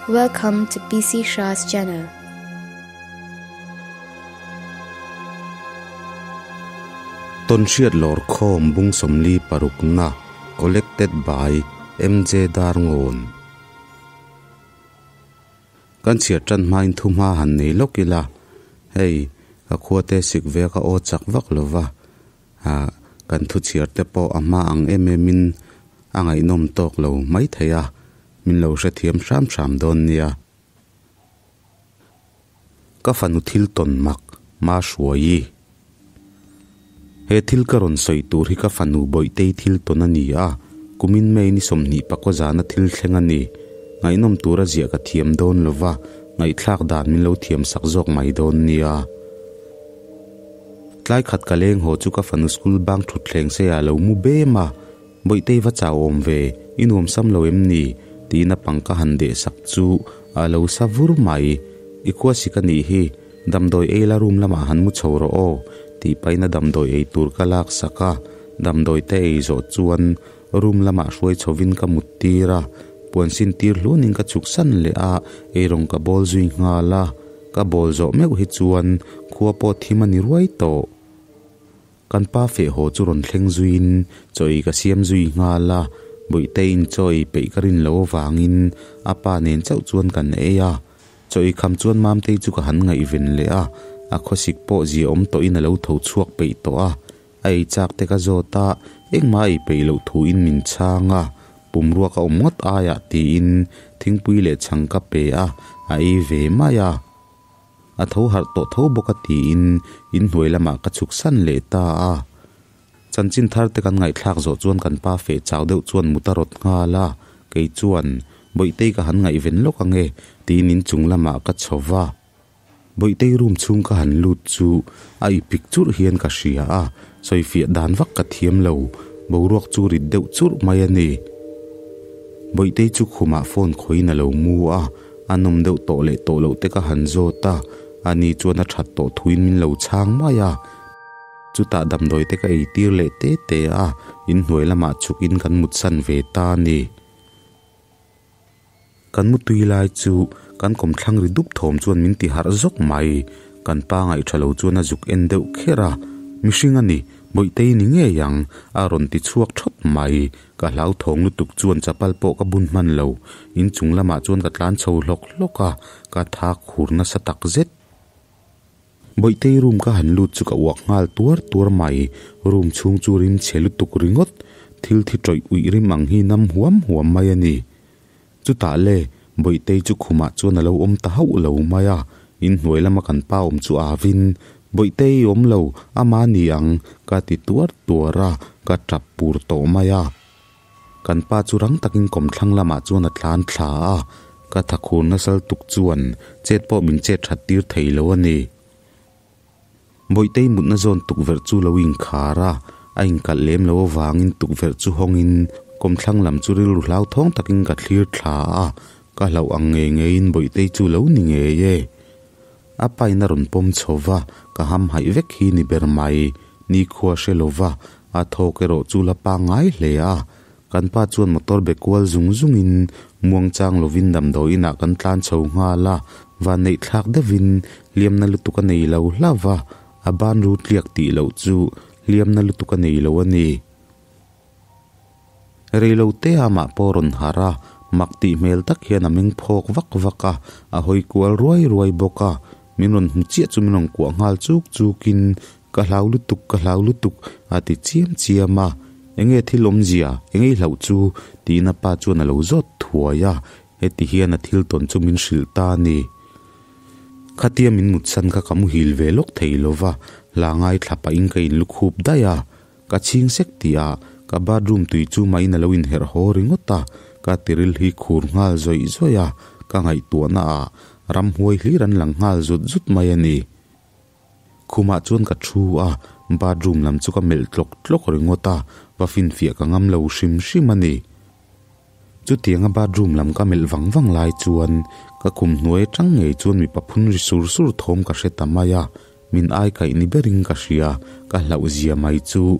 Welcome to PC Shah's channel. Tawnhriat Lawrkhawm Bung 46 na Collected by MJ Darngawn Kan chhiar tan hmain thu hma han nei lawk ila, hei ka khuate sik ve ka aw chak vak lova, ah kan thu chhiar te pawh a hma ang em em in a ngaihnawm tawk lo mai thei a, min lo hrethiam hram hram dawn nia. Ka fanu thil tawn mak ma hruai. He thil ka rawn sawi tur hi ka fanu Bawihtei thil tawn a ni a, kumin May ni 20 pakua zana thil thleng a ni. Ngaihnawm tura ziah ka thiam dawn lo va, ngaihthlak dan min lo thiam sak zawk mai dawn nia. Tlai khat ka leng haw chu ka fanu school bang thutthleng seiah a lo mu bem a, Bawihtei va chau awm ve, i nuam sam lo em ni? tiin a pang ka han deh sak chu a lo sa vur mai. I khua sik a nih hi, damdawi ei la room lamah han mu chho rawh aw, tih pahin a damdawi ei tur ka lak sak a, damdawi te ei zawh chuan room lamah hruai chhovin ka mut tir a, puan sin tir hlunin ka chhuk san leh a, eirawng ka bawl zui nghal a. Ka bawl zawh meuh hi chuan khua pawh thim a ni ruai tawh. Kan pa feh haw chu rawn thleng zuiin chaw ei ka siam zui nghal a, Bawihteiin chaw ei peih ka rin loh avangin a pa nen chauh chuan kan ei a. Chaw ei kham chuan Mamtei chu ka han ngaihven leh a, a khawsik pawh zia awm tawhin a lo tho chhuak peih tawh a. A ei chak te ka zawt a, engmah a ei peih loh thuin min chhang a, pumrua ka awm ngawt aiah tiin thingpui leh chhang ka pe a, a ei ve mai a. A tho harh tawh tho bawk a tiin inhnuai lamah ka chhuk san leh ta a. Chanchin thar te kan ngaihthlak zawh chuan kan pa feh chau deuh chuan mut a rawt nghal a, kei chuan, Bawihtei ka han ngaihven lawk ange tiin inchung lamah ka chho va. Bawihtei room chhung ka han lut chu a ipik churh hian ka hria a, sawifiah dan vak ka thiam lo, boruak chu rit deuh churh mai a ni. Bawihtei chu khumah phone khawiin a lo mu a, a nawm deuh tawh leh tawh loh te ka han zawt a, ani chuan a that tawh thuin min lo chhang mai a. Chutah damdawi te ka eitir leh te te a, inhnuai lamah chhukin kan mutsan ve ta a ni. Kan mutui lai chu kan kawmthlang ri dup thawm chuan min ti harh zawk mai. Kan pa ngaihṭha lo chuan a zuk en deuh kher a, Mihring a ni, Bawihtei ni ngei ang, a rawn ti chhuak ṭhawt mai. Ka hlauthawng lutuk chuan chapal pawh ka bun hman lo. Inchung lamah chuan ka tlan chho hlawk hlawk a, ka thak hur nasa tak zet. Bawihtei room ka han lut chu ka uak nghal tuar tuar mai, room chhung chu rim chhe lutuk ringawt, thil thi tawih uih rim ang hi nam huam huam mai a ni. Chutah le, Bawihtei chu khumah chuan a lo awm ta hauh lo mai a, inhnuai lama kan pa awm chu avin, Bawihtei i awm lo, ama ni ang, ka ti tuar tuar a, ka tap pur tawh mai a. Kan pa chu rang takin kawmthlang lamah chuan a tlan thla a, ka thakhur nasal tuk chuan chet pawh min chet that tir thei lo a ni. Bawihtei mutna zawn tukverh chu lo inkhar a, a inkalh lem lo avangin tukverh chu hawngin kawmthlang lam chu rilru hlauthawng takin ka thlir thla a, ka hlauh ang ngei ngeiin Bawihtei chu lo ni ngei e. A pain a rawn pawm chho va, ka hamhaih vek hi ni ber mai. Nikhua hre lo va, a thawk erawh chu la pangngai hle a. Kan pa chuan motor be kual zung zungin muangchang lovin damdawi inah kan tlan chho nghal a, vanneih thlak deuhin hliamna lutuk a nei lo hlauh va, a ban ru tliak tih loh chu hliamna lutuk a nei lo a ni. Reilote amah pawh rawn harh a, mak tih hmel tak hian a meng phawk vak vak a, a hawi kual ruai ruai bawk a. Min rawn hmu chiah chu min rawn kuah nghal chuk chukin, Ka hlau lutuk, ka hlau lutuk, a ti chiam chiam a. Enge thil awmzia, enge i hlauh chu? tiin a pa chuan a lo zawt thuai a, heti hian a thil tawn chu min hrilh ta a ni. Khatia min mutsan kha ka muhil ve lawk thei lo va, hla ngaithla pahin ka inlukhup daih a. Ka chhing sek tih ah ka bathroom tui chu mahin a lo inherh haw ringawt a, ka tiril hi khur nghal zawih zawih a, ka ngaihtuahna ah ramhuai hlir an lang nghal zut zut mai a ni. Khumah chuan ka thu a, bathroom lam chu ka melh tlawk tlawk ringawt a, va finfiah ka ngam lo hrim hrim a ni. Chutianga bathroom lam ka melh vang vang lai chuan ka khum hnuai atang ngei chuan mipa phun ri sur sur thawm ka hre ta mai a, min ai kaih ni berin ka hria, ka hlauh zia mai chu.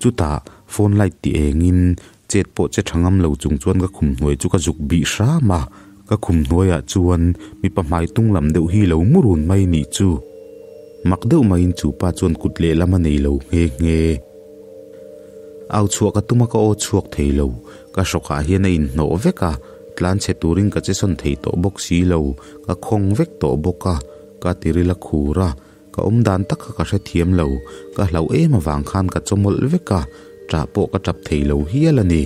Chutah phone light ti engin Chet pawh che tha ngam lo chung chuan ka khum hnuai chu ka zuk bih hram a, ka khum hnuaiah chuan mipa hmai tung lam deuh hi lo mu run mai nih chu. Mak deuh maiin chu pa chuan kut lehlam a nei lo nghe nghe. Au chhuah ka tum a ka aw chhuak thei lo, ka hrawkah hian a inhnawh vek a, tlan chhe turin ka che sawn thei tawh bawk si lo, ka khawng vek tawh bawk a, ka tiril a khur a, Ka awm dan tak kha ka hrethiam lo, ka hlauh em avang khan ka chawmawlh vek a, ṭah pawh ka ṭap thei lo hial a ni.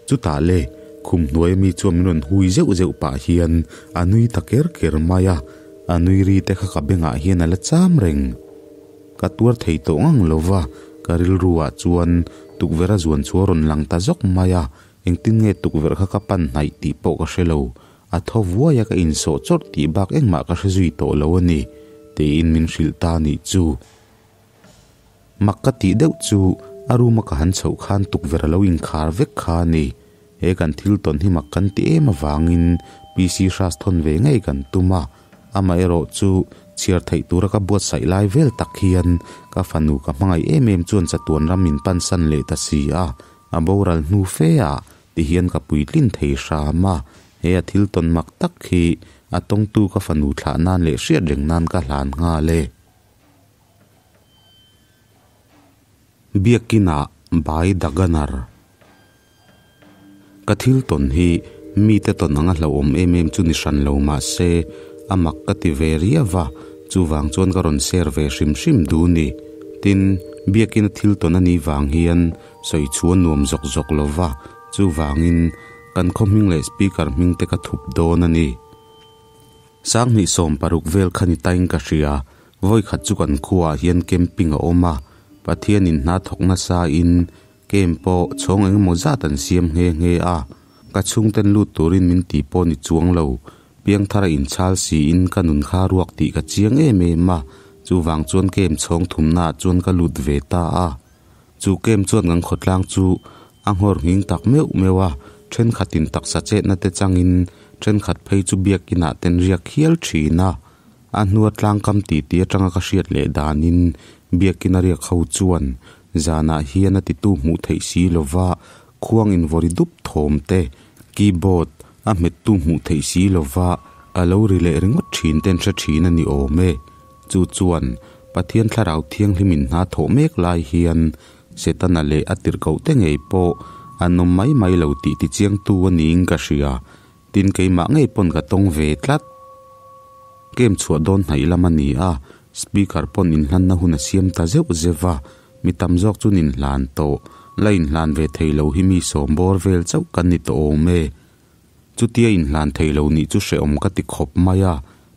Chutah le, khum hnuai ami chuan min rawn hui zeuh zeuh pah hian a nui ta ker ker mai a, a nui ri te kha ka bengah hian a la cham reng. Ka tuar thei tawh ngang lo va, ka rilru ah chuan tukverh a zuan chu a rawn lang ta zawk mai a, engtin nge tukverh kha ka pan hnaih tih pawh ka hre lo, A thaw vuai a ka insawh chawrh tih bak engmah ka hre zui tawh lo a ni, tiin min hrilh ta nih chu. Mak ka tih deuh chu a room a ka han chhoh khan tukverh a lo inkhar vek kha a ni. He kan thil tawn hi mak kan ti em avangin PC Hras thawn ve ngei kan tum a, amaherawh chu chhiar theih tura ka buatsaih lai vel tak hian ka fanu ka hmangaih em em chuan chatuan ram min pansan leh ta si a, a boral hnu fe ah Ti hian ka puitlin thei hram a, he a thil tawn mak tak hi a tawngtu ka fanu thlah nan leh hriat reng nan ka hlan nghal e. Biakinah Bai Daganar Ka thil tawn hi mite tawn anga hlauhawm em em chu ni hran lo mah se a mak ka ti ve riau va, chuvang chuan ka rawn share ve hrim hrim duh ni. Tin, Biakina thil tawn a nih vang hian Sawi chu a nuam zawk zawk lo va, chuvangin kan khaw hming leh speaker hming te ka thup dawn a ni. Sanghnih 60 vel kha ni tain ka hria, vawi khat chu kan khuaah hian camping a awm a, Pathianin hna thawk nasa in camp pawh chhawng eng emaw zat an siam nghe nghe a, ka chhungten lut turin min ti pawh ni chuang lo, piangthara inchhal siin ka nun kha ruak tih ka chiang em em a, chuvang chuan camp chhawng thumnaah chuan ka lut ve ta a. Chu kem chuan kan khawtlang chu a nghawr nghing tak meuh meuh a, thenkhatin taksa chetna te changin thenkhat phei chu biakinah ten riak hial thin a. A hnua tlangkam titi atanga ka hriat leh danin biakin a riak ho chuan zanah hian a titu hmuh theih si lova khuang invawri dup thawm te, keyboard a hmettu hmuh theih si lova a lo ri leh ringawt thin ten hre thin a ni awm e. Chu chuan Pathian Thlarau Thianghlimin hna thawh mek lai hian Setana leh a tirhkohte ngei pawh an awm mai mai lo tih tichiangtu a niin ka hria. Tin, keimah ngei pawn ka tawng ve tlat. Kem chhuah dawn hnaih lam a ni a, Speaker pawn inhlanna hun a siam ta zeuh zeuh va, mi tam zawk chuan inhlan tawh, la inhlan ve thei lo hi mi sawm bawr vel chauh kan ni tawh awm e. Chutia inhlan thei lo nih chu hrehawm ka ti khawp mai a,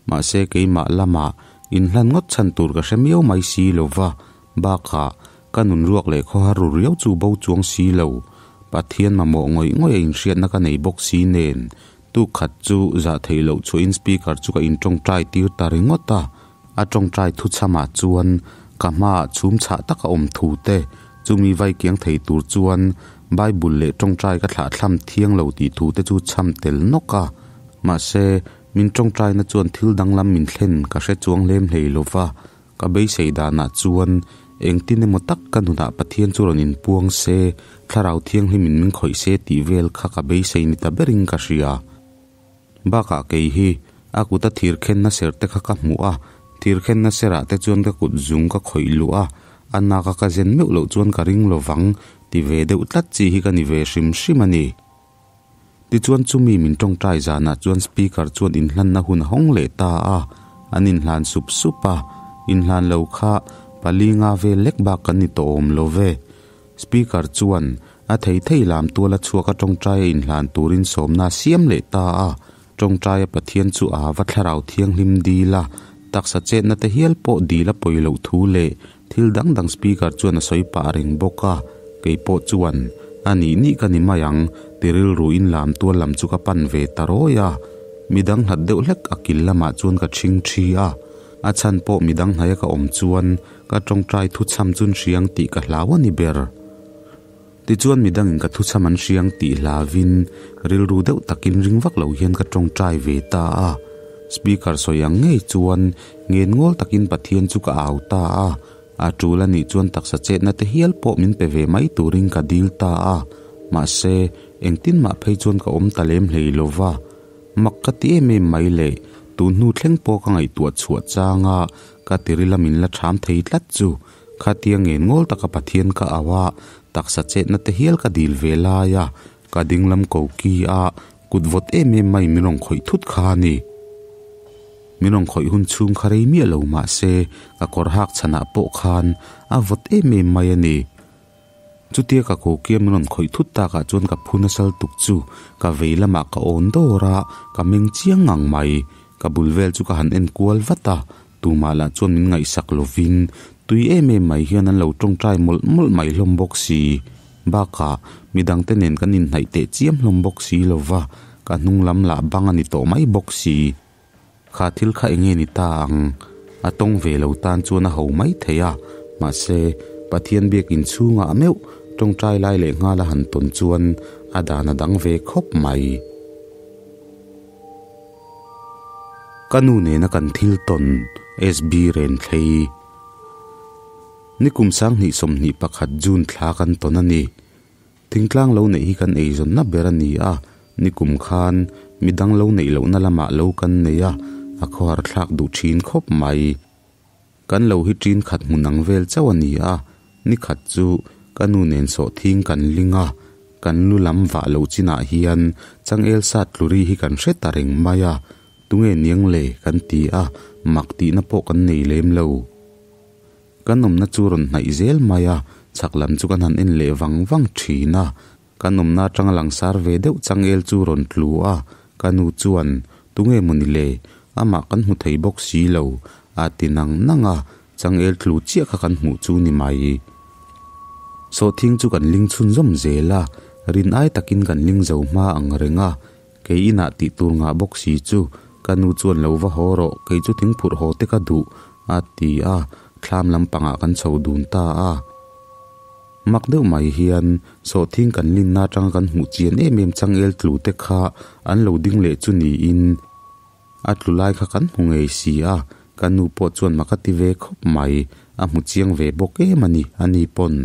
mahse keimah lamah inhlan ngawt chhan tur ka hre miau mai si lo va, bakah ka nun ruak leh khawhar ru riau chu bo chuang si lo, Pathian mamawh ngawih ngawih a inhriatna ka nei bawk si nen, tuk khat chu zah theih loh chhuahin speaker chu ka intawngtai tir ta ringawt a, a tawngtai thuchhamah chuan ka hmaah chhum chhah taka awm thu te, chumi vai kiang thei tur chuan Bible leh tawngtai ka thlahthlam thiang lo tih thu te chu chham tel nawk a. Mahse, min tawngtaina chuan thil danglam min thlen ka hre chuang hlem hlei lo va, ka beisei danah chuan engtin emaw tak ka nunah Pathian chu rawn inpuang se, Thlarau Thianghlimin min khawih se tih vel kha ka beisei ni ta berin ka hria. Bakah kei hi a kuta thir khenna ser te kha ka hmuh a, thir khenna serah te chuan ka kut zung ka khawih luh a, a naka ka zen meuh loh chuan ka ring lo vang ti ve deuh tlat chi hi ka ni ve hrim hrim a ni. Tichuan chumi min tawngtai zanah chuan speaker chuan inhlanna hun a hawng leh ta a, an inhlan sup sup a, inhlan lo kha pali nga vel lek bak kan ni tawh awm lo ve. Speaker chuan a thei thei lam tuala chhuak a tawngtaia inhlan turin sawmna a siam leh ta a, tawngtaia Pathian chu a va thlarau thianghlim dil a, taksa chetna te hial pawh dil a pawi loh thu leh thil dang dang speaker chuan a sawi pah reng bawk a, kei pawh chuan a nih nih ka ni mai ang ti rilruin lam tual lam chu ka pan ve ta rawi a, midang hlat deuh hlek a kil lamah chuan ka chhing thi a, a chhan pawh midang hnaia ka awm chuan Ka tawngtai thuchham chun hriang tih ka hlau a ni ber. Tichuan midangin ka thuchham an hriang tih hlavin rilru deuh takin ring vak lo hian ka tawngtai ve ta a. Speaker sawi ang ngei chuan ngen ngawl takin Pathian chu ka au ta a. A tul a nih chuan taksa chetna te hial pawh min pe ve mai turin ka dil ta a, mahse, engtin mah phei chuan ka awm ta lem hlei lo va. Mak ka ti em em mai le, tun hnu thleng pawh ka ngaihtuah chhuah changa ka tiril a min la ṭham thei tlat chu, khatia ngen ngawl taka Pathian ka au a, taksa chetna te hial ka dil ve lai a, ka dinglam ko ki a, kut vawt em em mai min rawn khawih thut kha a ni. Min rawn khawih hun chhung kha rei miah lo mah se, ka kawr hak chhanah pawh khan a vawt em em mai a ni. Chutia ka kokia min rawn khawih thut takah chuan ka phu nasal tuk chu ka vei lamah ka awn dawr a, ka meng chiang ngang mai. Ka bul vel chu ka han en kual vat a, tumah lah chuan min ngaihsak lovin tui em em mai hian an lo tawngtai mawlh mawlh mai hlawm bawk si. Bakah midangte nen kan inhnaih teh chiam hlawm bawk si lova, ka hnung lam lah bang a ni tawh mai bawk si. Kha thil kha enge ni ta ang? A tawng ve lo tan chuan a ho mai thei a, mahse, Pathian biakin chhungah meuh tawngtai lai leh nghal a han tawn chuan a dan a dang ve khawp mai. Ka nu nena kan thil tawn SB Renthlei. Nikum sanghnih 21 June thla kan tawn a ni. Thingtlang lo neih hi kan eizawnna ber a ni a, nikum khan midang lo neih lohna lamah lo kan nei a, a khawhar thlak duh thin khawp mai. Kan lo hi ṭin khat hmun ang vel chauh a ni a, nikhat chu ka nu nen sawhthing kan ling a, kan lu lam vah loh chinah hian changel sat tluri hi kan hre ta reng mai a, tunge niang le kan ti a, mak tihna pawh kan nei lem lo. Kan awmna chu rawn hnaih zel mai a, chhak lam chu kan han en leh vang vang thin a. Kan awmna atanga langsar ve deuh changel chu rawn tlu a, ka nu chuan, Tunge maw ni le? Amah kan hmu thei bawk si lo, a ti nang nang a, changel tlu chiah kha kan hmuh chu ni mai. Sawhthing chu kan ling chhunzawm zel a, rin ai takin kan ling zo hma ang reng a, Kei inah tih tur ngah bawk si chu ka nu chuan lo va haw rawh, kei chu thingphurh haw te ka duh, a ti a, thlam lampangah kan chho dun ta a. Mak deuh mai hian sawhthing kan linna atanga kan hmuh chian em em changel tlu te kha an lo ding leh chu niin a tlu lai kha kan hmu ngei si a, ka nu pawh chuan mak a ti ve khawp mai, a hmu chiang ve bawk em a ni, a ni pawn.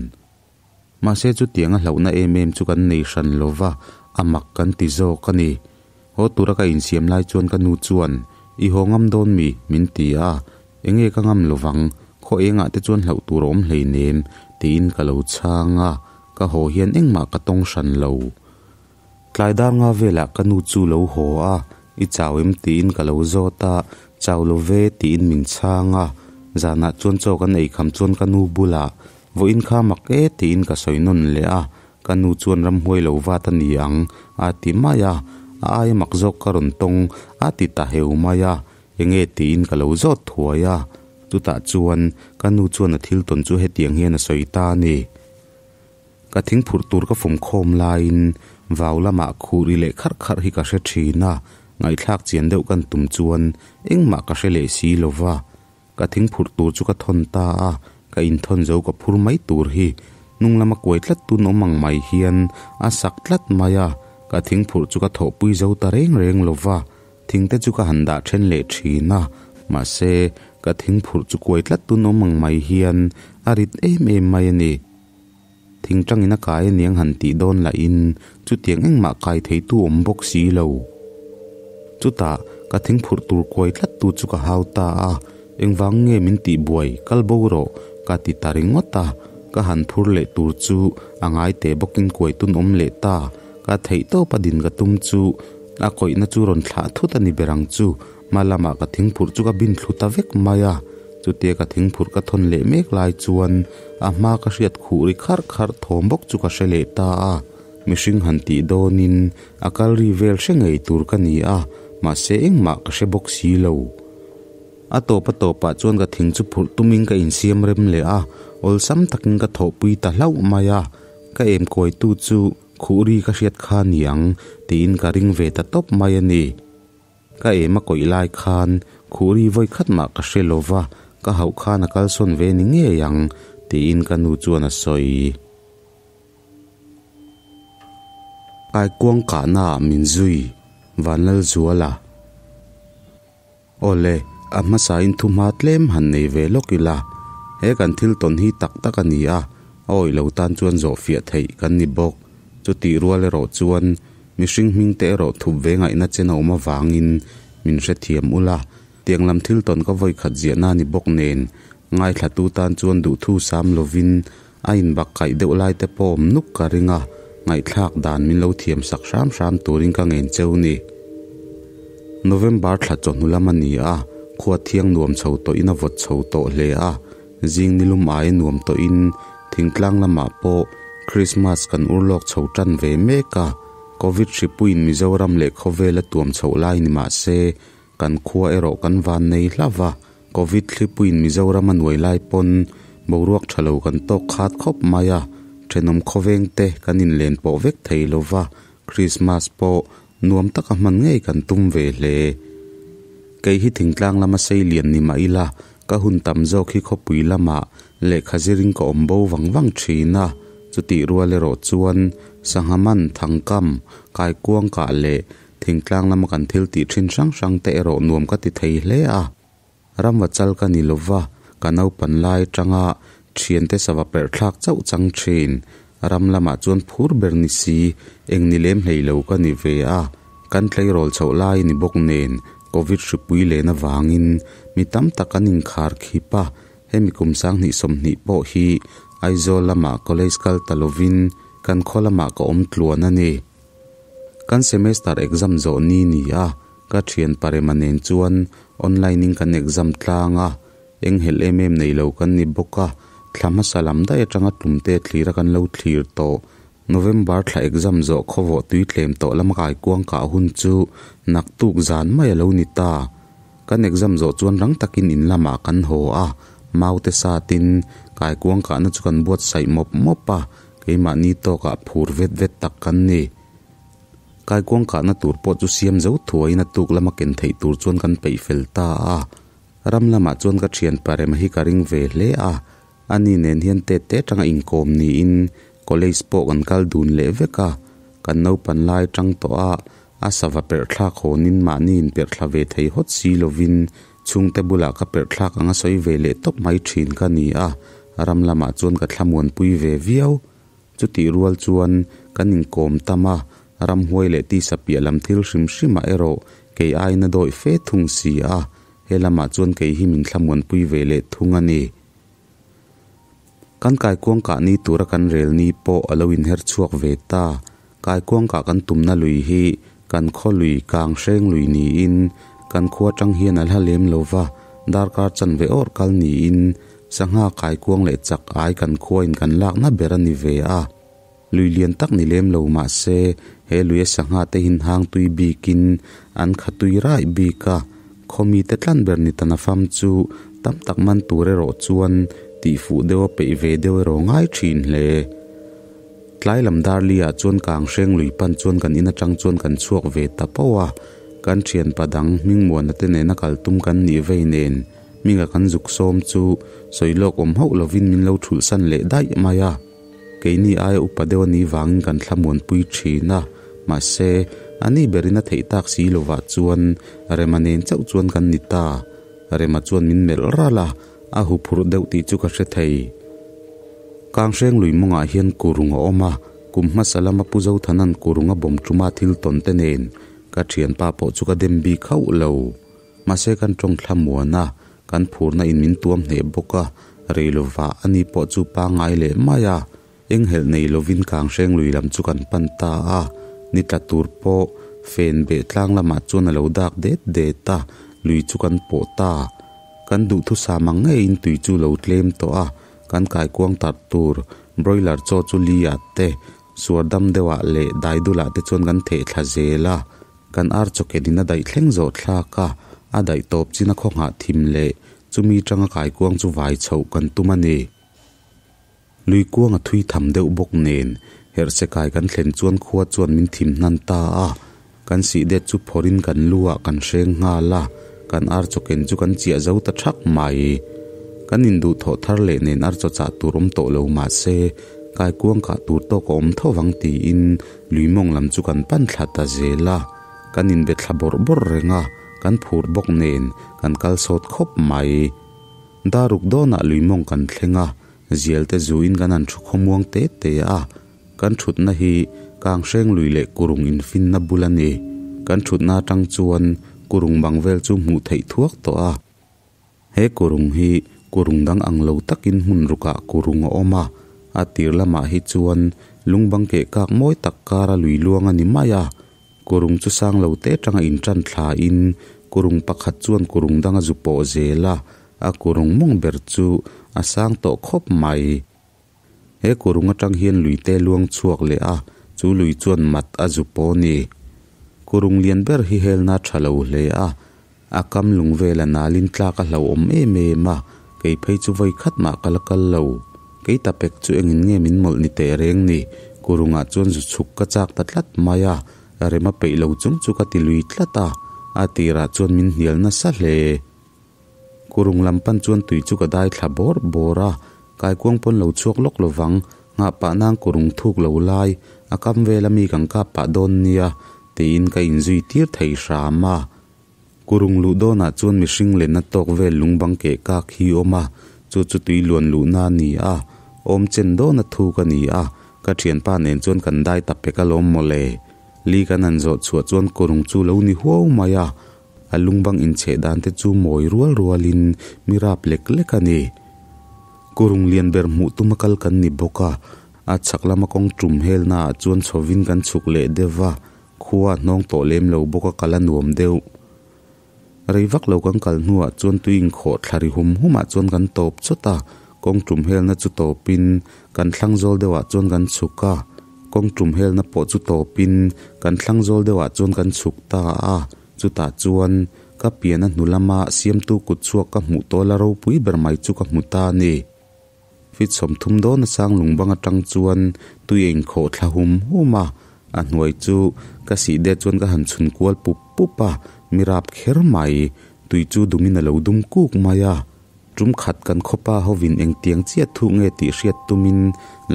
Mahse chutiang a hlauhna em em chu kan nei hran lo va, a mak kan ti zawk a ni. Haw tura ka insiam lai chuan ka nu chuan, I haw ngam dawn mi? min ti a. Enge ka ngam lo vang, khaw engah te chuan hlauh tur a awm hleinem, tiin ka lo chhang a, ka haw hian engmah ka tawng hran lo. Tlai dar nga velah ka nu chu lo haw a, I chau em? tiin ka lo zawt a, Chau lo ve tiin min chhang a, zanah chuan chaw kan ei kham chuan ka nu bulah Vawiin kha mak e tiin ka sawi nawn leh a, ka nu chuan ramhuai lo vat a ni ang a ti mai a, a aia mak zawk ka rawn tawng a ti ta heu mai a, enge tiin ka lo zawt thuai a, chutah chuan ka nu chuan a thil tawn chu hetiang hian a sawi ta a ni. Ka thingphurh tur ka fawm khawm laiin vau lamah khuh ri leh kharh kharh hi ka hre thin a, ngaihthlak chian deuh kan tum chuan engmah ka hre leh si lo va, ka thingphurh tur chu ka thawn ta a, ka inthawn zo ka phur mai tur hi hnung lama kuai tlat tun awm ang mai hian a sak tlat mai a, ka thingphurh chu ka thawhpui zo ta reng reng lo va, thingte chu ka han dah then leh thin a, mahse ka thingphurh chu kuai tlat tun awm ang mai hian a rit em em mai a ni. Thingtangin a kai aniang han tih dawn lahin chutiang engmah kai theitu awm bawk si lo. Chutah ka thingphurh tur kuai tlattu chu ka hau ta a, engvang nge min tih buai kal bo rawh ka ti ta ringawt a, ka han phur leh tur chu a ngai teh bawkin kuai tun awm leh ta, ka theih tawp a din ka tum chu a kawihna chu rawn thlah thut a ni ber ang chu, hma lamah ka thingphurh chu ka bin thlu ta vek mai a. Chutia ka thingphurh ka thawn leh mek lai chuan a hma ka hriat khuh ri kharh kharh thawm bawk chu ka hre leh ta a, mihring han tih dawnin a kal ri vel hre ngei tur ka ni a, mahse engmah ka hre bawk si lo. A tawp a tawpah chuan ka thing chu phurh tumin ka insiam rem leh a, awlsam takin ka thawhpui ta hlauh mai a, ka emkawitu chu khuh ri ka hriat kha ni ang tiin ka ring ve ta tawp mai a ni. Ka em a kawih lai khan Khuri vawi khat mah ka hre lo va, ka hauh khan a kalsawn ve ni ngei ang, tiin ka nu chuan a sawi. Kaikuang kahnaah min zui, Vanlalzuala. Awle, a hmasain thuhma tlem han nei ve lawk ila. He kan thil tawn hi tak tak a ni a, a awih lo tan chuan zawh fiah theih kan ni bawk. Chutih rual erawh chuan mihring hming te erawh thup ve ngaihna chen a awm avangin min hrethiam ula, tiang lam thil tawn ka vawi khat ziahna a ni bawk nen, ngaithlatu tan chuan duhthu sam lovin a inbak kaih deuh lai te pawh awm nuk ka ring a, ngaihthlak dan min lo thiam sak hram hram turin ka ngen cheu ni. November thla chawhnu lam a ni a, khua thiang nuam chho tawhin a vawt chho tawh hle a, zing nilum aia nuam tawhin thingtlang lamah pawh Krismas kan ur lawk chho tan ve mek a, Covid hripuiin Mizoram leh khawvel a tuam chhoh lai ni mah se, Kan khua erawh kan van nei hlauh va, Covid thlipuiin Mizoram a nuai lai pawn boruak tha lo kan tawk khat khawp mai a, thenawm khawveng te kan inlen pawh vek thei lo va, Krismas pawh nuam taka hman ngei kan tum ve hle. Kei hi thingtlang lama sei lian ni mah ila, ka hun tam zawk hi khawpui lamah lehkha ziring ka awm bo vang vang thin a, chutih rual erawh chuan sangha man, thangkam, kaikuang kah leh Thingtlang lama kan thil tih thin hrang hrang te erawh nuam ka ti thei hle a. Ramva chal ka ni lova, ka naupan lai atanga thiante sava perh thlak chauh chang thin. Ram lamah chuan phur ber ni si, eng ni lem hlei lo ka ni ve a. Kan tleirawl chhoh lai ni bawk nen, Covid hripui len avangin mi tam tak an inkhar khip a. Hemi kum 2020 pawh hi Aizawl lamah college kal ta lovin kan khaw lamah ka awm tluan a ni. Kan semester exam zawh ni ni a, ka thian Parema nen chuan online in kan exam tlang a, eng helh em em nei lo kan ni bawk a, thla hmasa lam daih atanga tlumte thlir a kan lo thlir tawh. November thla exam zawh khawvawh tui tlem tawh lama kai kuang kah hun chu naktuk zan mai a lo ni ta. Kan exam zawh chuan rang takin in lamah kan haw a, maute satin kai kuang kahna chu kan buatsaih mawp mawp a, Keimahni tawkah phur vet vet tak kan ni. Kaikuang kahna tur pawh chu siam zo thuaiin a tuk lama ken theih tur chuan kan peih fel ta a. Ram lamah chuan ka thian Parema hi ka ring ve hle a. Ani nen hian tet te atanga inkawm niin college pawh kan kal dun leh vek a. Kan naupan lai tang tawh a, a sava perh thlak hawnin mahni inperh thla ve thei hawt si lovin Chhungte bulah ka perh thlak anga sawi ve leh tawp mai thin ka ni a, ram lamah chuan ka thlamuanpui ve viau. Chutih rual chuan kan inkawm tam a, ramhuai leh tisa piah lam thil hrim hrimah erawh kei aiin a dawih fe thung si a, he lamah chuan kei hi min thlamuanpui ve leh thung a ni. Kan kaikuang kah ni tura kan rel ni pawh a lo inher chhuak ve ta. Kaikuang kah kan tumna lui hi kan khaw lui kang hreng lui niin kan khua tang hian a hla lem lo va, darkar chanve awrh kal niin sangha kaikuang leh chak ai kan khuain kan lakna ber a ni ve a. Lui lian tak ni lem lo mah se he luia sangha te hin hang tui bikin an kha tui raih bik a, khaw mite tlan ber ni ta nafam chu tam tak man tur erawh chuan tih fuh deuh a peih ve deuh erawh ngai thin hle. Tlai lam darli ah chuan kang hreng lui pan chuan kan in atang chuan kan chhuak ve ta pauh a, kan thianpa dang Hmingmuana te nena kal tum kan nih vei nen hminga kan zuk sawm chu sawi lawk awm hauh lovin min lo thulh san leh daih mai a. Keini aia upa deuh a nih vangin kan thlamuanpui thin a, mahse, a ni berin a theih tak si lovah chuan Rema nen chauh chuan kan ni ta. Rema chuan min melh ralh a, a huphurh deuh tih chu ka hre thei. Kanghreng lui mawngah hian kurung a awm a, kum hmasa lama Pu Zothana'n kurung a bawm ṭuma thil tawn te nen ka ṭhianpa pawh chu ka dem bik hauh lo. Mahse kan tawng thlamuan a, kan phurna in min tuam hneh bawk a, rei lovah ani pawh chu pangngai leh mai a, enghelh nei lovin Kanghreng lui lam chu kan pan ta a, ni tla tur pawh fen beh tlang lamah chuan a lo dak det det a, lui chu kan pawh ta. Kan duhthusam ang ngeiin tui chu lo tlem tawh a, kan kaikuang tarh tur broiler chaw chu li ah te, suar dam deuh ah leh daidul ah te chuan kan theh thla zel a. Kan ar chawken in a daih thleng zawh thlak a, a daih tawp chin a khaw nghah thim leh chumi tanga kaikuang chu vai chhoh kan tum a ni. Lui kuang a thui tham deuh bawk nen herhse kai kan thlen chuan khua chuan min thim hnan ta a, kan sih det chu phawrh in kan lu ah kan hreng nghal a, kan ar chawken chu kan chiah zo ta thak mai. Kan induh thawh thar leh nen ar chaw chah tur awm tawh lo mah se kaikuang kah tur tawk a awm tho vang tiin Lui mawng lam chu kan pan thla ta zel a, kan inbe thla bawrh bawrh reng a, kan phur bawk nen kan kal sawt khawp mai. Daruk dawnah lui mawng kan thleng a, zial te zuin kan han thu khawmuang te te a. Kan thutna hi Kanghreng lui leh Kurung infinna bul a ni. Kan thutna atang chuan Kurung bang vel chu hmuh theih thuak tawh a. He Kurung hi Kurung dang ang lo takin hmun rukah Kurung a awm a, a tir lamah hi chuan lungbang keh kak mawi tak kara lui luang a ni mai a. Kurung chu sang lo te atanga intan thlain Kurung pakhat chuan Kurung dang a zu pawh zel a, a Kurung mawng ber chu a sang tawh khawp mai. He kurung atang hian lui te luang chhuak leh a, chu lui chuan mat a zu pawh a ni. Kurung lian ber hi helna a tha lo hle a, a kam lung vela nalin tlak a hlauhawm em em a, kei phei chu vawi khat mah ka la kal lo. Kei ta pek chu engin nge min mawlh ni teh reng ni, kurungah chuan zu chhuk ka chak ta tlat mai a, rem a peih lo chung chu ka ti lui tlat a, a tirah chuan min hnial nasa hle. Kurung lam pan chuan tui chu ka dai thla bawr bawr a, kaikuang pawn lo chhuak lawk lovang, nghah pah nang kurung thuk lo lai, a kam vel ami kan kap pah dawn nia, tiin ka inzui tir thei hram a. Kurung luh dawnah chuan mihring lenna tawk vel lung bang keh kak hi awm a, chu chu tui luan luhna a ni a, awm chen dawna thuk a ni a, ka thianpa nen chuan kan dai ta pek alawm mawle. Li kan han zawh chhuah chuan kurung chu lo ni huau mai a, A lungbang inchheh dan te chu mawi rual rualin mi rap lek lek a ni. Kurung lian ber hmuh tuma kal kan ni bawk a, a chhak lama kawng tum helna ah chuan chhovin kan chhuk leh deuh va, khua a hnawng tawh lem lo bawk a kal a nuam deuh. Rei vak lo kan kal hnuah chuan tui inkhawh thla ri hum hum ah chuan kan tawp chawt a, kawng tum helna chu tawpin kan thlang zawl deuh ah chuan kan chhuk a, kawng tum helna pawh chu tawpin kan thlang zawl deuh ah chuan kan chhuk ta a. Chutah chuan ka pian a hnu lama siamtu kut chhuak ka hmuh tawh la ropui ber mai chu ka hmu ta a ni. Fit 30 dawna sang lungbang atang chuan tui a inkhawh thla hum hum a, a hnuai chu ka sih det chuan ka han chhun kual pup pup a, mi rap kher mai, tui chu dumin a lo dum kuk mai a. Tum khat kan khawpa hovin engtiang chiah thu nge tih hriat tumin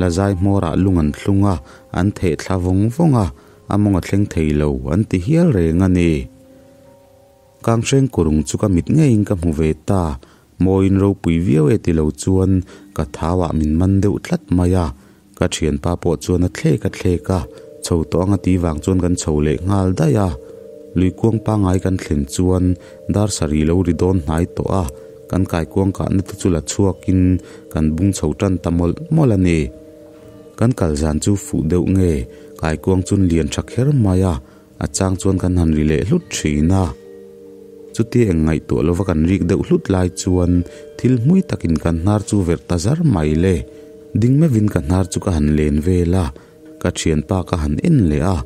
lazai hmawrah lung an thlung a, an theh thla vawng vawng a, A mawng a thleng thei lo an ti hial reng a ni. Kanghreng kurung chu ka mit ngeiin ka hmu ve ta, mawiin ropui viau e ti lo chuan ka thauah min man deuh tlat mai a, ka thianpa pawh chuan a thlek a thlek a, chho tawh anga ti vang chuan kan chho leh nghal daih a. Luikuang pangngai kan thlen chuan dar sarih lo ri dawn hnai tawh a, kan kaikuang kahna te chu la chhuakin kan bung chho tan ta mawlh mawlh a ni. Kan kal zan chu fuh deuh nge, kaikuang chun lian tha kher mai a, a chang chuan kan han ri leh hlut thin a. Chutia eng ngaihtuah lova kan rik deuh hlut lai chuan thil hmui takin kan hnar chu verh ta zar mai le. Ding meuhin ka hnar chu ka han len vel a, ka thianpa ka han en leh a,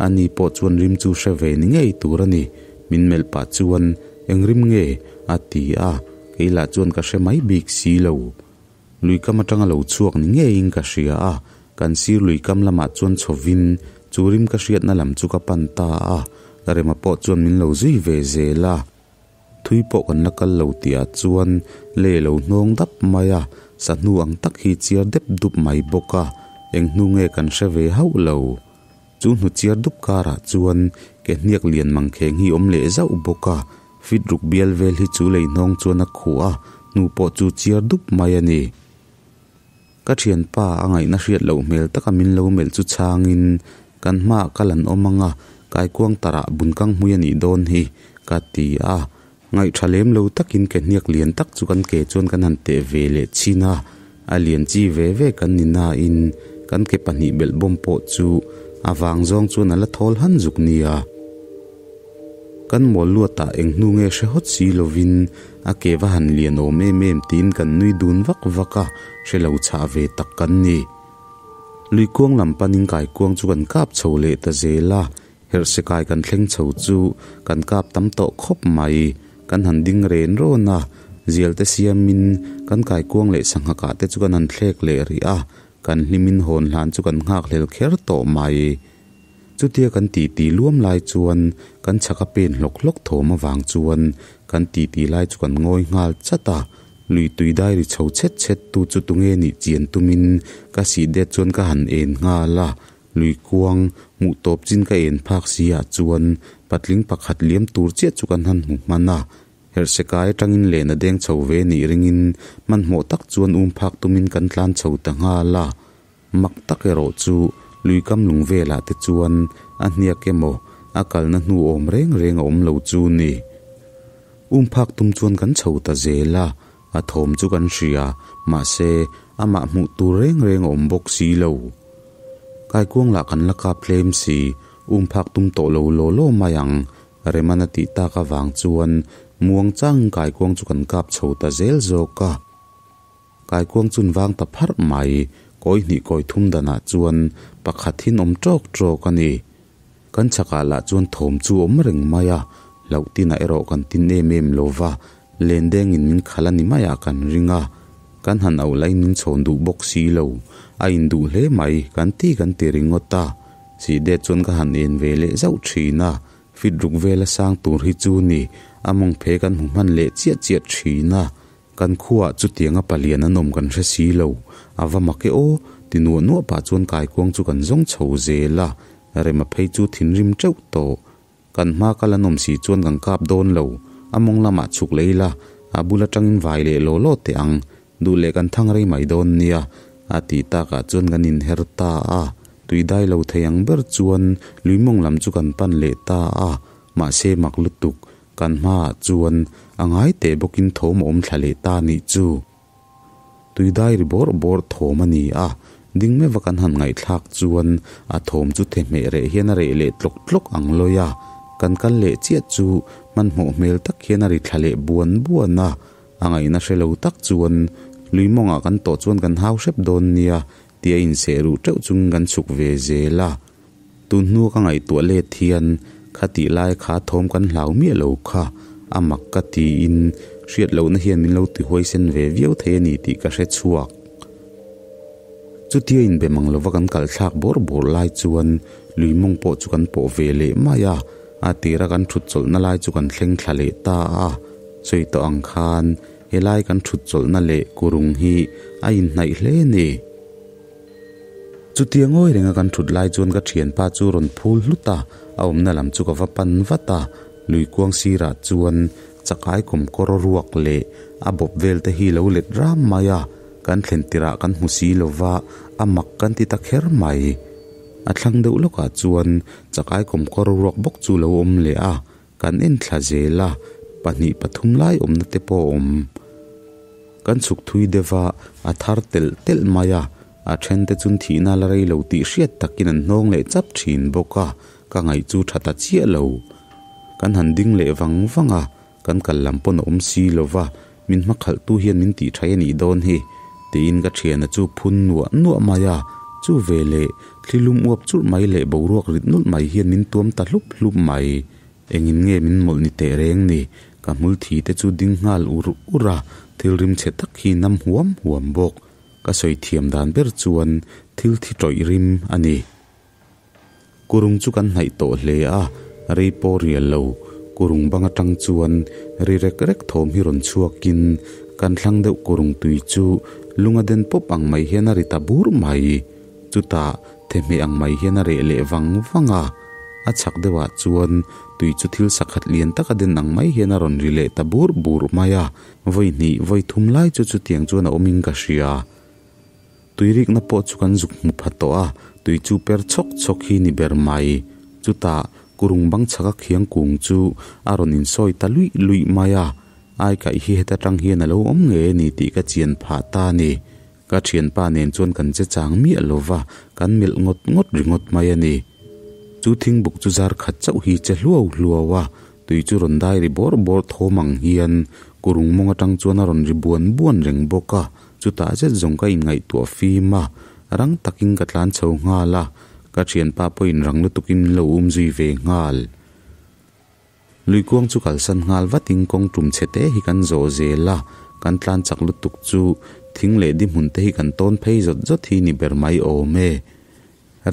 ani pawh chuan rim chu hre ve ni ngei tur a ni. Min melh pah chuan, Eng rim nge? a ti a, kei lah chuan ka hre mai bik si lo. Luikam atanga lo chhuak ni ngeiin ka hria a, kan sir luikam lamah chuan chhovin chu rim ka hriatna lam chu ka pan ta a, Rema pawh chuan min lo zui ve zel a. Thui pawh kan la kal lo tihah chuan lei a lo hnawng dap mai a, sahnu ang tak hi chiar dep dup mai bawk a, eng hnu nge kan hre ve hauh lo. Chu hnu chiar dup karah chuan ke hniak lian mangkheng hi awm leh zauh bawk a, Fit ruk bial vel hi chu lei hnawng chuan a khuh a, hnu pawh chu chiar dup mai a ni. Ka thianpa a ngaihna hriat loh hmel taka min lo melh chu chhangin, Kan hmaah kal an awm ang a, kaikuang tarah bunkang hmui a nih dawn hi, ka ti a. Ngaihtha lem lo takin ke hniak lian tak chu kan ke chuan kan han teh ve leh chhin a, a lian chi ve ve kan ni nain kan ke pahnih belh bawm pawh chu a vang zawng chuan a la thawl han zuk nia. Kan mawl luatah eng hnu nge hre hawt si lovin a ke va han lian awm em em tiin kan nui dun vak vak a, hre lo chhah ve tak kan ni. Lui kuang lam panin kaikuang chu kan kap chho leh ta zel a, herhse kai kan thleng chho chu kan kap tam tawh khawp mai. Kan han ding ren rawn a, zial te siamin kan kaikuang leh sangha kah te chu kan han thlek leh rih a, kan hlimin hawn hlan chu kan nghakhlel kher tawh mai. Chutia kan titi luam lai chuan kan chhak a pen hlawk hlawk thawm avang chuan kan titi lai chu kan ngawi nghal chat a, lui tui dai ri chho chhet chhet tu chu tunge nih chian tumin ka sih det chuan ka han en nghal a, lui kuang hmuh tawp chin ka en phak si ah chuan patling pakhat liam tur chiah chu kan han hmu hman a. Herhse kai atangin len a deng chho ve nih ringin hmanhmawh tak chuan um phak tumin kan tlan chho ta nghal a. Mak tak erawh chu lui kam lung velah te chuan a hniak emaw a kalna hnu awm reng reng a awm lo chu ni. Um phak tum chuan kan chho ta zel a, a thawm chu kan hria, mahse amah hmuh tur reng reng a awm bawk si lo. Kaikuang lah kan la kap tlem si, um phak tum tawh lo law law mai ang, Reman a tih tak avang chuan muang chang kaikuang chu kan kap chho ta zel zawk a. Kaikuang chun vang ta pharh mai, kawi hnih kawi thum danah chuan pakhat hin awm tawk tawk a ni. Kan chhakah lah chuan thawm chu awm reng mai a, hlauh tinah erawh kan tin em em lo va, len dengin min khalh a ni maiah kan ring a. Kan han auh lahin min chhawn duh bawk si lo, a induh hle mai kan ti kan ti ringawt a. Sihdet chuan ka han en ve leh zauh thin a, fit ruk vela sang tur hi chu ni, a mawng phe kan hmu hman leh chiah chiah thin a. Kan khuaah chutianga palian an awm kan hre si lo, a va mak e aw, ti nuah nuah pah chuan kaikuang chu kan zawng chho zel a, Rema phei chu thinrim teuh tawh. Kan hma kal an awm si chuan kan kap dawn lo, a mawng lamah chhuk leh ila, a bul atangin vai leh law law teh ang, duh leh kan thang rei mai dawn nia, a tih takah chuan kan inher ta a, tui dai lo thei ang ber chuan lui mawng lam chu kan pan leh ta a, mahse mak lutuk, Kan hmaah chuan a ngai teh bawkin thawm a awm thla leh ta nih chu. Tui dai ri bawrh bawrh thawm a ni a, ding meuh a kan han ngaihthlak chuan a thawm chu thehmeh reh hian a reh leh tlawk tlawk ang lawi a, kan kal leh chiah chu hmanhmawh hmel tak hian a ri thla leh buan buan a, a ngaihna hre lo tak chuan lui mawngah kan tawh chuan kan hau hrep dawn nia tia inseh ruh teuh chungin kan chhuk ve zel a. Tun hnua ka ngaihtuah let hian khatih lai kha thawm kan hlau miah lo kha a mak ka tiin hriat lohna hian min lo ti huaisen ve viau thei a ni tih ka hre chhuak. Chutia inbe mang lova kan kal thlak bawrh bawrh lai chuan lui mawng pawh chu kan pawh ve leh mai a, a tira kan thut chawlhna lai chu kan thleng thla leh ta a. Sawi tawh ang khan helai kan thut chawlhna leh kurung hi a inhnaih hle a ni. Chutia ngawi renga kan thut lai chuan ka thianpa chu rawn phul hlut a, a awmna lam chu ka va pan vat a, lui kuang sirah chuan chakai kawmkawr ruak leh a bawp vel te hi lo let ram mai a, kan thlen tirah kan hmu si lova a mak kan ti ta kher mai. A thlang deuh lawkah chuan chakai kawmkawr ruak bawk chu lo awm leh a, Kan en thla zel a, pahnih pathum lai awmna te pawh a awm. Kan chhuk thui deuh a, a thar telh telh mai a, a then te chun thihna la rei lo tih hriat takin an hnawng leh chap thin bawk a, ka ngaih chu tha ta chiah lo. Kan han ding leh vang vang a, kan kal lam pawn a awm si lo va, min hmakhalh tu hian min tih thaih a nih dawn hi, tiin ka thiana chu phun nuah nuah mai a, chu veleh thli lum uap churh mai leh boruak rit nulh mai hian min tuam ta hlup hlup mai. Engin nge min mawlh ni teh reng ni? Ka hmul thi te chu ding nghal ur ur a, thil rim chhe tak hi nam huam huam bawk. Ka sawi thiam dan ber chuan thil thi tawih rim a ni. Kurung chu kan hnaih tawh hle a, rei pawh rial lo. Kurung bang atang chuan ri rek rek thawm hi rawn chhuakin kan thlang deuh kurung tui chu lunga den pawp ang mai hian a ri ta bur mai. Chutah thehmeh ang mai hian a reh leh vang vang a, a chhak deuhah chuan tui chu thil sakhat lian taka den ang mai hian a rawn ri leh ta bur bur mai a, vawi hnih vawi thum lai chu chutiang chuan a awmin ka hria. Tui rikna pawh chu kan zuk hmu pha tawh a, tui chu per chhawk chhawk hi ni ber mai. Chutah kurung bang chhaka khiang kung chu a rawn insawi ta luih luih mai a, aikaih hi heta tang hian a lo awm ngei a ni tih ka chian phah ta a ni. Ka thianpa nen chuan kan che chang miah lo va, kan melh ngawt ngawt ringawt mai a ni. Chu thingbuk chu zar khat chauh hi che hluau hluau a, tui chu rawn dai ri bawrh bawrh thawm ang hian kurung mawng atang chuan a rawn ri buan buan reng bawk a. Chutah zet zawng ka inngaihtuah fim a, rang takin ka tlan chho nghal a, ka thianpa pawhin rang lutukin min lo um zui ve nghal. Luikuang chu kalsan nghal vatin kawng tum chhe te hi kan zawh zel a, kan tlan chak lutuk chu thing leh di hmun te hi kan tawn phei zawt zawt hi ni ber mai awm e.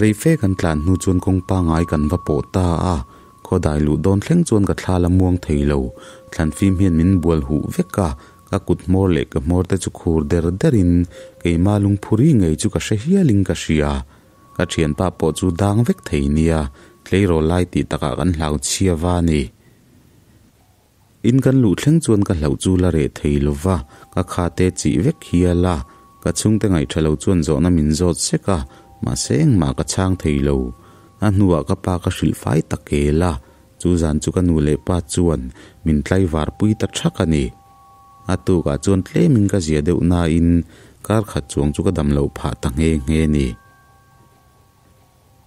Rei fe kan tlan hnu chuan kawng pangai kan va pawh ta a, khawdai luh dawn thleng chuan ka thla la muang thei lo, thlan fim hian min bual huh vek a, ka kut hmawr leh ka hmawr te chu khur der derin keima lungphuri ngei chu ka hre hialin ka hria. Ka thianpa pawh chu dang vek thei nia, tleirawl lai tih takah kan hlau chhia va ni. In kan luh thleng chuan ka hlauh chu la reh thei lo va, ka kha te chih vek hial a. Ka chhungte ngaih tha lo chuan zawhna min zawt sek a, mahse engmah ka chhang thei lo. A hnuah ka pa ka hrilh fai ta kel a, chu zan chu ka nu leh pa chuan min tlaivar pui ta thak a ni. A tukah chuan tlemin ka zia deuh nain kar khat chuang chu ka dam loh phah ta nghe nghe a ni.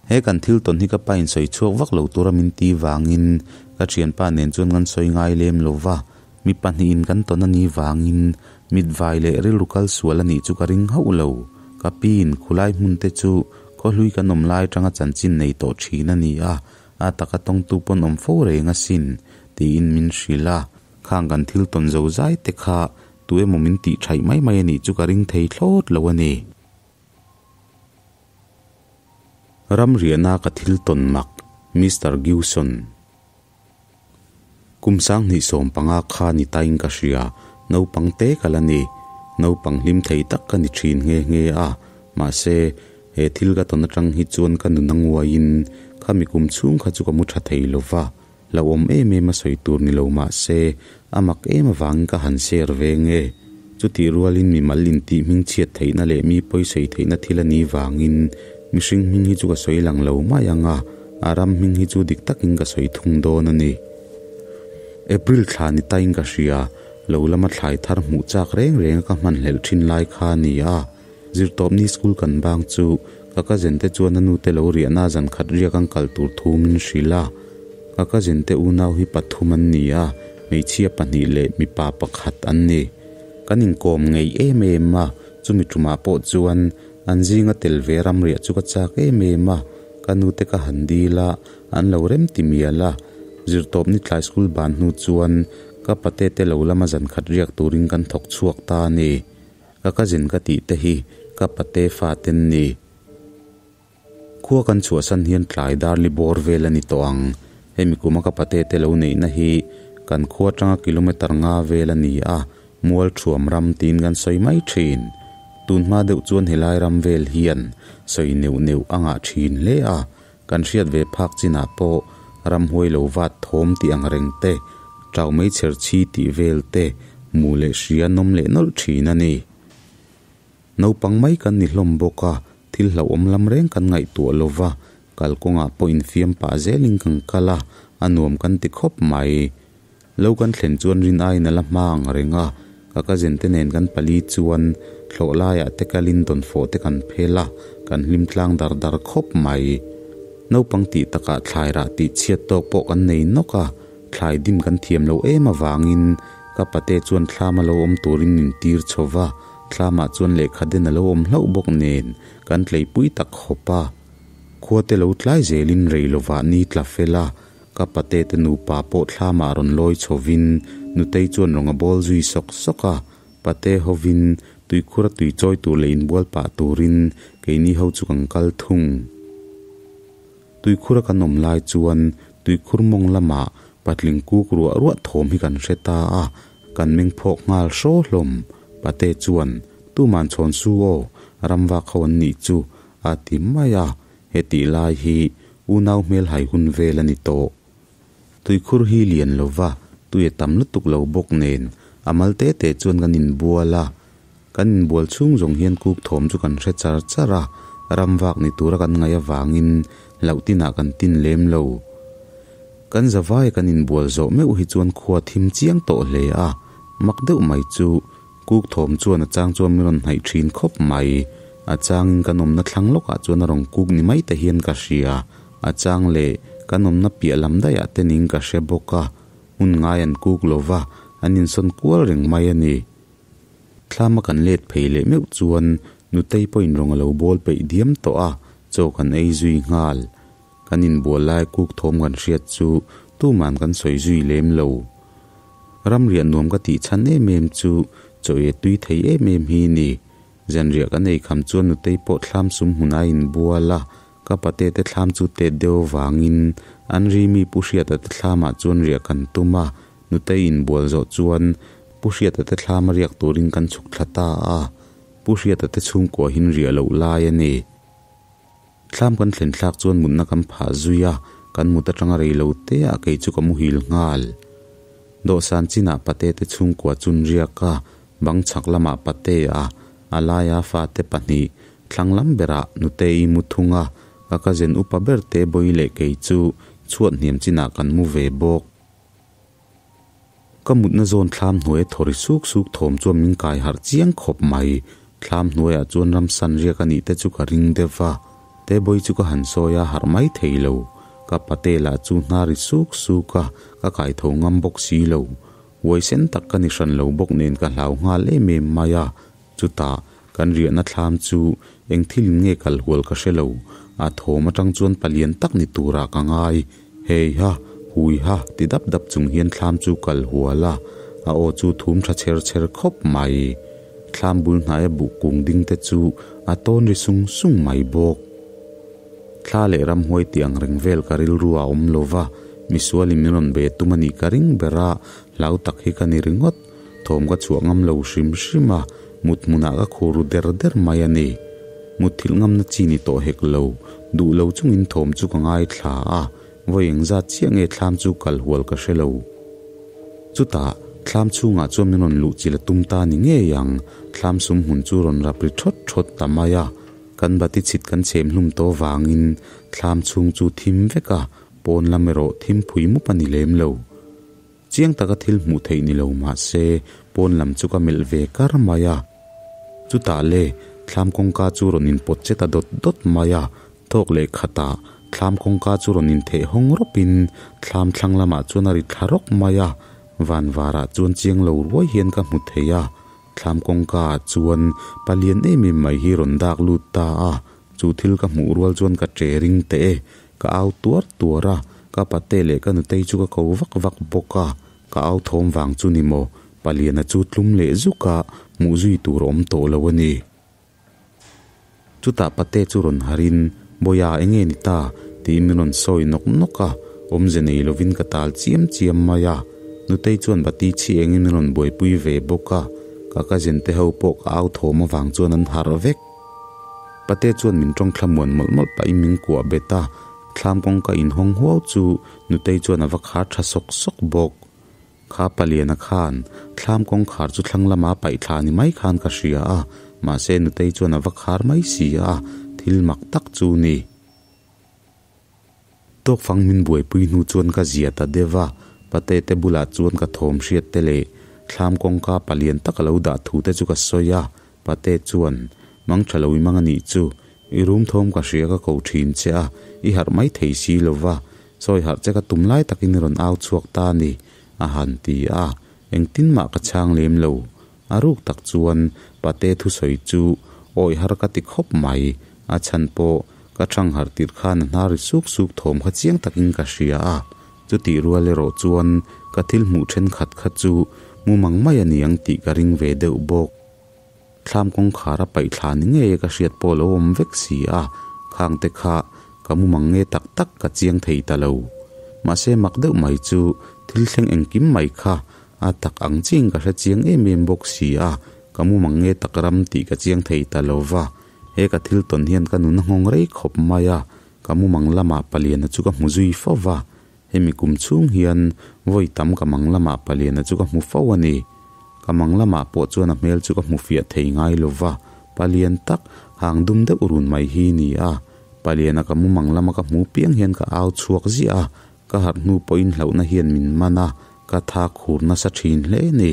He kan thil tawn hi ka pa in sawi chhuak vak lo tura min ti vangin ka thianpa nen chuan kan sawi ngai lem lo va, mi pahnihin kan tawn a nih vangin mitvai leh rilru kal sual a nih chu ka ring hauh lo. Ka piin khulai hmun te chu khawhlui kan awm lai atanga chanchin nei tawh thin a ni a, a taka tawngtu pawn awm fo reng asin tiin min hrilh a. Khang kan thil tawn zo zai te kha tu emaw min tih thaih mai mai a nih chu ka ring thei thlawt lo a ni. Ramriahna ka thil tawn mak, Mister Gilson. Kum 2015 kha ni tain ka hria, naupang te ka la ni. Naupang hlim thei tak ka ni thin nghe nghe a, mahse, he thil ka tawn atang hi chuan ka nun a nguaiin khami kum chhung kha chu ka mu tha thei lo va, hlauhawm em em a sawi tur ni lo mahse, a mak em avangin ka han share ve nge. Chutih rualin mimal intih hmingchhiat theihna leh mi pawi sawi theihna thil a nih vangin mihring hming hi chu ka sawi lang lo mai ang a, a ram hming hi chu dik takin ka sawi thung dawn a ni. April thla ni tain ka hria, lo lama thlai thar hmuh chak reng reng a ka hman hlelh thin lai kha a ni a. Zirtawpni school kan bang chu ka cousin te chuan a nute lo riahna zan khat riak an kal tur thu min hrilh a. Ka cousin te unau hi pathum an ni a, hmeichhia pahnih leh mipa pakhat an ni. Kan inkawm ngei em em a, chumi tumah pawh chuan an zinga tel ve ramriah chu ka chak em em a, ka nute ka han dil a, an lo rem ti mial a. Zirtawpni tlai school ban hnu chuan ka pate te lo lama zan khat riak turin kan thawk chhuak ta a ni. Ka cousin ka tih te hi ka pate fa ten ni. Khua kan chhuahsan hian tlai dar li bawr vel a ni tawh ang. Hemi kuma ka pate te lo neihna hi kan khua atanga kilometer nga vel a ni a, mual thuam ram tiin kan sawi mai thin. Tun hma deuh chuan helai ram vel hian sawi neuh neuh a ngah thin hle a, kan hriat ve phak chinah pawh ramhuai lo vat thawm tih ang reng te, tau mei chher chhi tih vel te hmu leh hria nawm leh nawlh thin a ni. Naupang mai kan ni hlawm bawk a, thil hlauhawm lam reng kan ngaihtuah lo va, kalkawngah pawh infiam pah zelin kan kal a, a nuam kan ti khawp mai. Lo kan thlen chuan rin aiin a la hma ang reng a, ka cousin te nen kan pali chuan thlawh laiah te kalin dawnfawh te kan phel a, kan hlim tlang dar dar khawp mai. Naupang tih takah thlai rah tih chhiat tawk pawh kan nei nawk a, thlai dim kan thiam lo em avangin ka pate chuan thlam a lo awm turin min tir chho va, Thlamah chuan lehkha den a lo awm hlauh bawk nen kan tleipui tak khawp a. Khua te lo tlai zelin rei lovah ni tla fel a, ka pate te nupa pawh thlamah rawn lawi chhovin nutei chuan rawn a bawl zui sawk sawk a, pate hovin tuikhur a tui chawi tur leh inbual pah turin keini ho chu kan kal thung. Tuikhur a kan awm lai chuan tuikhur mawng lamah patling kuk ruah ruah thawm hi kan hre ta a, kan meng phawk nghal hraw hlawm. Pate chuan, Tuman chhawn su aw, ramvak ho an nih chu, a ti mai a, hetih lai hi unau hmel hai hun vel a ni tawh. Tuikhur hi lian lo va, tui a tam lutuk lo bawk nen, a mal te te chuan kan inbual a. Kan inbual chhung zawng hian kuk thawm chu kan hre char char a, ram vak ni tura kan ngaih avangin hlauh tinah kan tin lem lo. Kan zavaia kan inbual zawh meuh hi chuan khua thim chiang tawh hle a, mak deuh mai chu kuk thawm chuan a chang chuan min rawn hnaih thin khawp mai. A changin kan awmna thlang lawkah chuan a rawn kuk ni mai te hian ka hria, a chang leh kan awmna piah lam daihah te ning ka hre bawk a, hmun ngai an kuk lo va, an insawn kual reng mai a ni. Thlama kan let phei leh meuh chuan Nutei pawhin rawn a lo bawl peih diam tawh a, chaw kan ei zui nghal. Kan inbual lai kuk thawm kan hriat chu tuman kan sawi zui lem lo. Ramriah nuam ka tih chhan em em chu chaw e tui thei em em hi ni. Zanriah kan ei kham chuan Nutei pawh thlam sum hmun a inbual a, ka pate te thlam chu tet deuh avangin an ri mi Pu Hriata te thlamah chuan riah kan tum a, Nutei inbual zawh chuan Pu Hriata te thlama riak turin kan chhuk thla ta a, Pu Hriata te chhungkua hin riah loh lai a ni. Thlam kan thlen thlak chuan mutna kan phah zui a, kan mut atanga rei lo te ah kei chu ka muhil nghal. Dawhsan chinah pate te chhungkua chun riak a, bang chhak lamah pate a, a laia fate pahnih thlang lam berah nutei mu thung a, ka cousin upa ber te bawi leh kei chu chhuat hniam chinah kan mu ve bawk. Ka mutna zawn thlam hnuaia thaw ri suk suk thawm chuan min kai harh chiang khawp mai. Thlam hnuaiah chuan ramsan riak a nih te chu ka ring deuh va, Tebawii chu ka han sawi a harh mai thei lo. Ka pate lah chu hna ri suk suk a, ka kai tho ngam bawk si lo. Huaisen tak ka ni hran lo bawk nen ka hlau nghal em em mai a. Chutah, kan riahna thlam chu eng thil in nge kal hual ka hre lo, a thawm atang chuan palian tak ni turah ka ngai. Hei ha, hui ha ti dap dap chung hian thlam chu kal hual a, a aw chu thum tha chher chher khawp mai. Thlam bul hnaia buh kung ding te chu a tawn ri sung sung mai bawk. Thla leh ramhuai tih ang reng vel ka rilru a awm lo va, misualin min rawn be tum a nih ka ring ber a, hlau tak hi ka ni ringawt. Thawm ka chhuah ngam lo hrim hrim a, mut hmunah ka khur ru der der mai a ni. Mutthilh ngamna chi ni tawh hek lo, duh lo chungin thawm chu ka ngaithla a, vawi engzat chiah nge thlam chu kal hual ka hre lo. Chutah, thlam chhungah chuan min rawn luh chilh a tum ta ni ngei ang, thlam sum hmun chu rawn rap ri thawt thawt ta mai a, kan bati chhit kan chhem hlum tawh vangin thlam chhung chu thim vek a, pawn lam erawh thim phui mup a ni lem lo. Chiang taka thil hmuh theih ni lo mah se pawn lam chu ka melh ve kar mai a. Chutah le, thlam kawngka chu rawn inpawt che ta dawt dawt mai a, thawk leh khatah thlam kawngka chu rawn intheh hawng rawpin thlam thlang lamah chuan a ri thla rawk mai a, van varah chuan chiang lo ruai hian ka hmu thei a, thlam kawngka ah chuan palian em em mai hi rawn dak lut ta a, chu thil ka hmuh rual chuan ka che ring teh e. Ka au tuar tuar a, ka pate leh ka nutei chu ka ko vak vak bawk a, ka au thawm vang chu ni maw, Paliana chu tlum leh zuk a, hmuh zui tur a awm tawh lo a ni. Chutah pate chu rawn harin, Bawiha enge ni ta? tiin min rawn sawi nawk nawk a, awmze nei lovin ka tal chiam chiam mai a, nutei chuan bati chhi engin min rawn buaipui ve bawk a, ka cousin te ho pawh ka au thawm avang chuan an harh vek. Pate chuan min tawng thlamuan mawlh mawlh pahin min kuah bet a, thlam kawngka inhawng huau chu Nutei chuan a va khar tha sawk sawk bawk. Kha Paliana khan thlam kawngkhar chu thlang lama paih thla ni mai khan ka hria a, mahse Nutei chuan a va khar mai si a, thil mak tak chu ni. Tawkfang min buaipui hnu chuan ka zia ta deuh a, pate te bulah chuan ka thawm hriat te leh thlam kawngka palian tak a lo dah thu te chu ka sawi a, pate chuan mang tha lo i mang a nih chu, i room thawm ka hria ka ko thin che a, i harh mai thei si lo va, sawi harh che ka tum lai takin i rawn au chhuak ta a ni, a han ti a, engtin mah ka chhang lem lo. A ruk tak chuan pate thusawi chu awi har ka ti khawp mai, a chhan pawh ka thang harh tirh khan a hnar ri suk suk thawm kha chiang takin ka hria a, chutih rual erawh chuan ka thil hmuh thenkhat kha chu mumang mai a ni ang tih ka ring ve deuh bawk. Thlam kawngkhar a paih thla ni ngei ka hriat pawh lo awm vek si a, khang te kha ka mumang nge tak tak ka chiang thei ta lo. Mahse mak deuh mai chu thil thleng engkim mai kha A tak ang chiang ka hre chiang em em bawk si a, ka mumang nge tak ram tih ka chiang thei ta lo va. He ka thil tawn hian ka nun a nghawng rei khawp mai a, ka mumang lamah paliana chu ka hmu zui fo va. Hemi kum chhung hian vawi tam ka mang lamah paliana chu ka hmu fo a ni. Ka mang lamah pawh chuan a hmel chu ka hmu fiah thei ngai lo va, palian tak, hang dum deuh run mai hi ni a. Paliana ka mumang lama ka hmu piang hian ka au chhuak ziah a, ka harh hnu pawhin hlauhna hian min man a, Ka tha khur nasa thin hle ni.